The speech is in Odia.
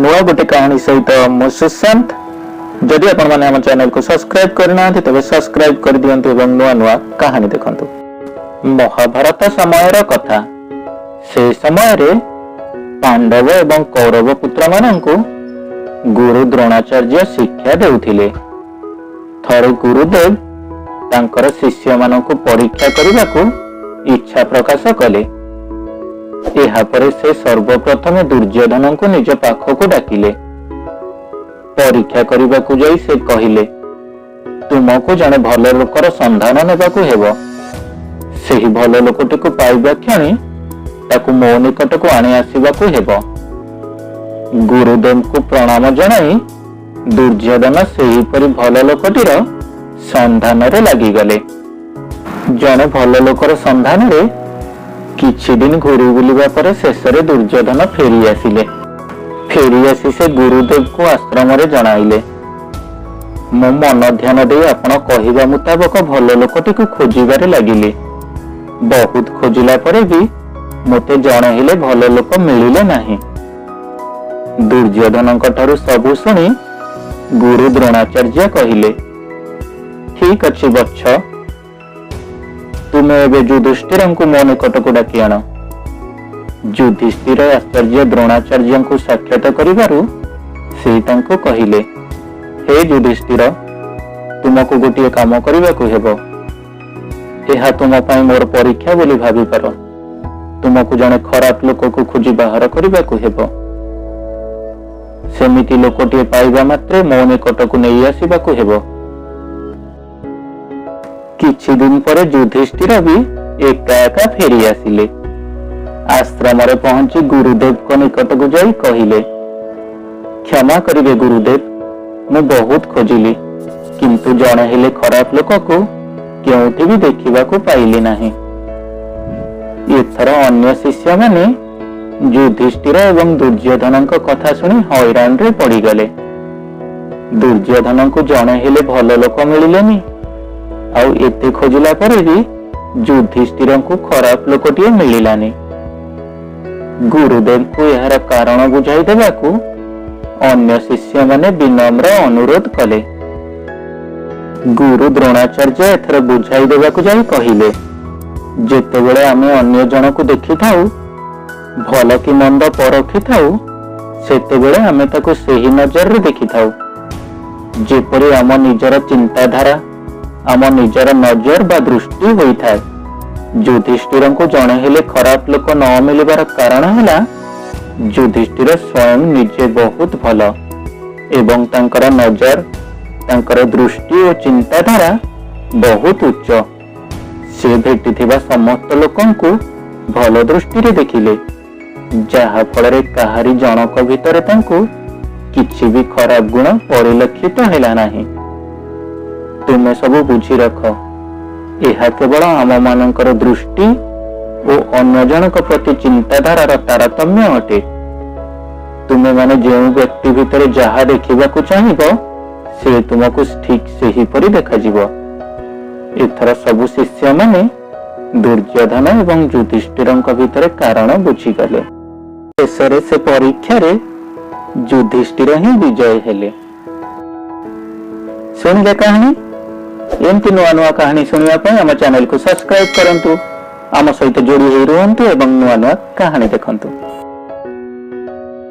ନୂଆ ଗୋଟେ କାହାଣୀ ସହିତ ମୁଁ ସୁଶାନ୍ତ। ଯଦି ଆପଣମାନେ ଆମ ଚ୍ୟାନେଲକୁ ସବସ୍କ୍ରାଇବ କରିନାହାନ୍ତି, ତେବେ ସବସ୍କ୍ରାଇବ କରିଦିଅନ୍ତୁ ଏବଂ ନୂଆ ନୂଆ କାହାଣୀ ଦେଖନ୍ତୁ। ମହାଭାରତ ସମୟର କଥା। ସେ ସମୟରେ ପାଣ୍ଡବ ଏବଂ କୌରବ ପୁତ୍ରମାନଙ୍କୁ ଗୁରୁ ଦ୍ରୋଣାଚାର୍ଯ୍ୟ ଶିକ୍ଷା ଦେଉଥିଲେ। ଥରେ ଗୁରୁଦେବ ତାଙ୍କର ଶିଷ୍ୟମାନଙ୍କୁ ପରୀକ୍ଷା କରିବାକୁ ଇଚ୍ଛା ପ୍ରକାଶ କଲେ। ଏହାପରେ ସେ ସର୍ବପ୍ରଥମେ ଦୁର୍ଯ୍ୟୋଧନଙ୍କୁ ନିଜ ପାଖକୁ ଡାକିଲେ। ପରୀକ୍ଷା କରିବାକୁ ଯାଇ ସେ କହିଲେ, "ତୁମକୁ ଜଣେ ଭଲ ଲୋକର ସନ୍ଧାନ ନେବାକୁ ହେବ। ସେହି ଭଲ ଲୋକଟିକୁ ପାଇବା କ୍ଷଣି ତାକୁ ମୋ ନିକଟକୁ ଆଣି ଆସିବାକୁ ହେବ।" ଗୁରୁଦେବଙ୍କୁ ପ୍ରଣାମ ଜଣାଇ ଦୁର୍ଯ୍ୟୋଧନ ସେହିପରି ଭଲ ଲୋକଟିର ସନ୍ଧାନରେ ଲାଗିଗଲେ। ଜଣେ ଭଲ ଲୋକର ସନ୍ଧାନରେ କିଛି ଦିନ ଘୁରି ବୁଲିବା ପରେ ଶେଷରେ ଦୁର୍ଯ୍ୟୋଧନ ଫେରି ଆସିଲେ। ଫେରି ଆସି ସେ ଗୁରୁଦେବଙ୍କୁ ଆଶ୍ରମରେ ଜଣାଇଲେ, "ମୁଁ ମନ ଧ୍ୟାନ ଦେଇ ଆପଣ କହିବା ମୁତାବକ ଭଲ ଲୋକଟିକୁ ଖୋଜିବାରେ ଲାଗିଲି। ବହୁତ ଖୋଜିଲା ପରେ ବି ମୋତେ ଜଣେ ହେଲେ ଭଲ ଲୋକ ମିଳିଲେ ନାହିଁ।" ଦୁର୍ଯ୍ୟୋଧନଙ୍କ ଠାରୁ ସବୁ ଶୁଣି ଗୁରୁ ଦ୍ରୋଣାଚାର୍ଯ୍ୟ କହିଲେ, "ଠିକ ଅଛି ବତ୍ସ, ତୁମେ ଏବେ ଯୁଧିଷ୍ଠିରଙ୍କୁ ମୋ ନିକଟକୁ ଡାକି ଆଣ।" ଯୁଧିଷ୍ଠିର ଆଚାର୍ଯ୍ୟ ଦ୍ରୋଣାଚାର୍ଯ୍ୟଙ୍କୁ ସାକ୍ଷାତ କରିବାରୁ ସେ ତାଙ୍କୁ କହିଲେ, "ହେ ଯୁଧିଷ୍ଠିର, ତୁମକୁ ଗୋଟିଏ କାମ କରିବାକୁ ହେବ। ଏହା ତୁମ ପାଇଁ ମୋର ପରୀକ୍ଷା ବୋଲି ଭାବିପାର। ତୁମକୁ ଜଣେ ଖରାପ ଲୋକକୁ ଖୋଜି ବାହାର କରିବାକୁ ହେବ। ସେମିତି ଲୋକଟିଏ ପାଇବା ମାତ୍ରେ ମୋ ନିକଟକୁ ନେଇ ଆସିବାକୁ ହେବ।" କିଛି ଦିନ ପରେ ଯୁଧିଷ୍ଠିର ବି ଏକା ଏକା ଫେରି ଆସିଲେ। ଆଶ୍ରମରେ ପହଞ୍ଚି ଗୁରୁଦେବଙ୍କ ନିକଟକୁ ଯାଇ କହିଲେ, "କ୍ଷମା କରିବେ ଗୁରୁଦେବ, ମୁଁ ବହୁତ ଖୋଜିଲି, କିନ୍ତୁ ଜଣେ ହେଲେ ଖରାପ ଲୋକକୁ କେଉଁଠି ବି ଦେଖିବାକୁ ପାଇଲି ନାହିଁ।" ଏଥର ଅନ୍ୟ ଶିଷ୍ୟମାନେ ଯୁଧିଷ୍ଠିର ଏବଂ ଦୁର୍ଯ୍ୟୋଧନଙ୍କ କଥା ଶୁଣି ହଇରାଣରେ ପଡ଼ିଗଲେ। ଦୁର୍ଯ୍ୟୋଧନଙ୍କୁ ଜଣେ ହେଲେ ଭଲ ଲୋକ ମିଳିଲେନି, ଆଉ ଏତେ ଖୋଜିଲା ପରେ ବି ଯୁଧିଷ୍ଠିରଙ୍କୁ ଖରାପ ଲୋକଟିଏ ମିଳିଲାନି। ଗୁରୁଦେବଙ୍କୁ ଏହାର କାରଣ ବୁଝାଇ ଦେବାକୁ ଅନ୍ୟ ଶିଷ୍ୟମାନେ ବିନମ୍ର ଅନୁରୋଧ କଲେ। ଗୁରୁ ଦ୍ରୋଣାଚାର୍ଯ୍ୟ ଏଥର ବୁଝାଇ ଦେବାକୁ ଯାଇ କହିଲେ, "ଯେତେବେଳେ ଆମେ ଅନ୍ୟ ଜଣକୁ ଦେଖିଥାଉ, ଭଲ କି ମନ୍ଦ ପରଖିଥାଉ, ସେତେବେଳେ ଆମେ ତାକୁ ସେହି ନଜରରେ ଦେଖିଥାଉ, ଯେପରି ଆମ ନିଜର ଚିନ୍ତାଧାରା, ଆମ ନିଜର ନଜର ବା ଦୃଷ୍ଟି ହୋଇଥାଏ। ଯୁଧିଷ୍ଠିରଙ୍କୁ ଜଣେ ହେଲେ ଖରାପ ଲୋକ ନ ମିଳିବାର କାରଣ ହେଲା, ଯୁଧିଷ୍ଠିର ସ୍ୱୟଂ ନିଜେ ବହୁତ ଭଲ ଏବଂ ତାଙ୍କର ନଜର, ତାଙ୍କର ଦୃଷ୍ଟି ଓ ଚିନ୍ତାଧାରା ବହୁତ ଉଚ୍ଚ। ସେ ଭେଟିଥିବା ସମସ୍ତ ଲୋକଙ୍କୁ ଭଲ ଦୃଷ୍ଟିରେ ଦେଖିଲେ, ଯାହା ଫଳରେ କାହାରି ଜଣକ ଭିତରେ ତାଙ୍କୁ କିଛି ବି ଖରାପ ଗୁଣ ପରିଲକ୍ଷିତ ହେଲା ନାହିଁ। ତୁମେ ସବୁ ବୁଝି ରଖ, ଏହା କେବଳ ଆମମାନଙ୍କର ଦୃଷ୍ଟି ଓ ଅନ୍ୟ ଜଣଙ୍କ ପ୍ରତି ଚିନ୍ତାଧାରାର ତାରତମ୍ୟ ଅଟେ। ତୁମେମାନେ ଯେଉଁ ବ୍ୟକ୍ତି ଭିତରେ ଯାହା ଦେଖିବାକୁ ଚାହିଁବ, ସେ ତୁମକୁ ଠିକ ସେହିପରି ଦେଖାଯିବ।" ଏଥର ସବୁ ଶିଷ୍ୟମାନେ ଦୁର୍ଯ୍ୟୋଧନ ଏବଂ ଯୁଧିଷ୍ଠିରଙ୍କ ଭିତରେ କାରଣ ବୁଝିଗଲେ। ଶେଷରେ ସେ ପରୀକ୍ଷାରେ ଯୁଧିଷ୍ଠିର ହିଁ ବିଜୟ ହେଲେ। ଶୁଣିଲେ କାହାଣୀ? ଏମିତି ନୂଆ ନୂଆ କାହାଣୀ ଶୁଣିବା ପାଇଁ ଆମ ଚ୍ୟାନେଲକୁ ସବସ୍କ୍ରାଇବ କରନ୍ତୁ, ଆମ ସହିତ ଯୋଡ଼ି ହେଇ ରୁହନ୍ତୁ ଏବଂ ନୂଆ ନୂଆ କାହାଣୀ ଦେଖନ୍ତୁ।